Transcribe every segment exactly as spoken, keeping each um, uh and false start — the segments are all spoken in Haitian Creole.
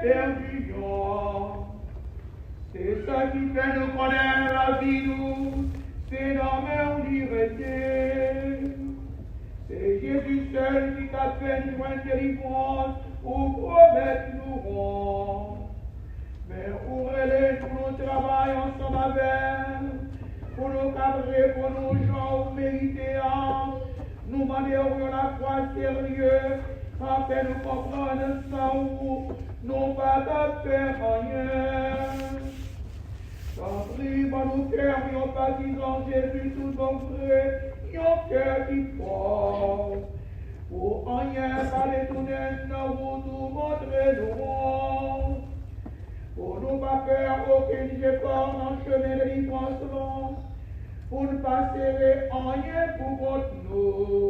Pèdiyon. Se sa ki fè nou konnen lavi nou, se nan men w li rete. Se Jezi sèl ki ka fè n jwenn delivrans ou pwomèt nou an. Men ou rele n pou nou travay ansanm avè l, pou nou kab reponn ou jan ou merite a. Nou mande w yon lafwa serye, afè nou konprann san ou, nou pa ka fè anyen. Tanpri, ban nou kè yon patizan Jezi tout bon vre, yon kè ki fò. Pou anyen pa detounen n nan wout ou montre nou an. Pou nou pa fè okenn jefò nan chemen delivrans lan, pou n pa sere anyen pou kont nou,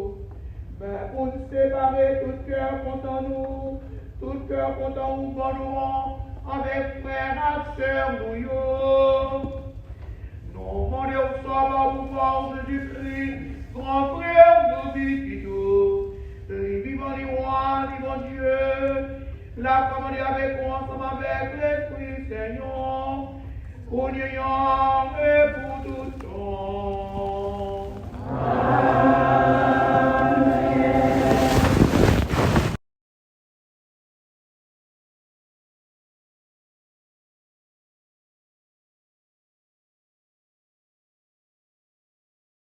men pou n separe tout kè kontan nou, tout kè kontan ou ban nou an, avèk frè ak sè nou yo. Nou mande w sa pa pouvwa w Jezikri, gran frè nou pitit ou. Li vivan, li wa, li Bondye. L ap kòmande avèk ou ansanm avèk Lespri Sen an. Kounye a,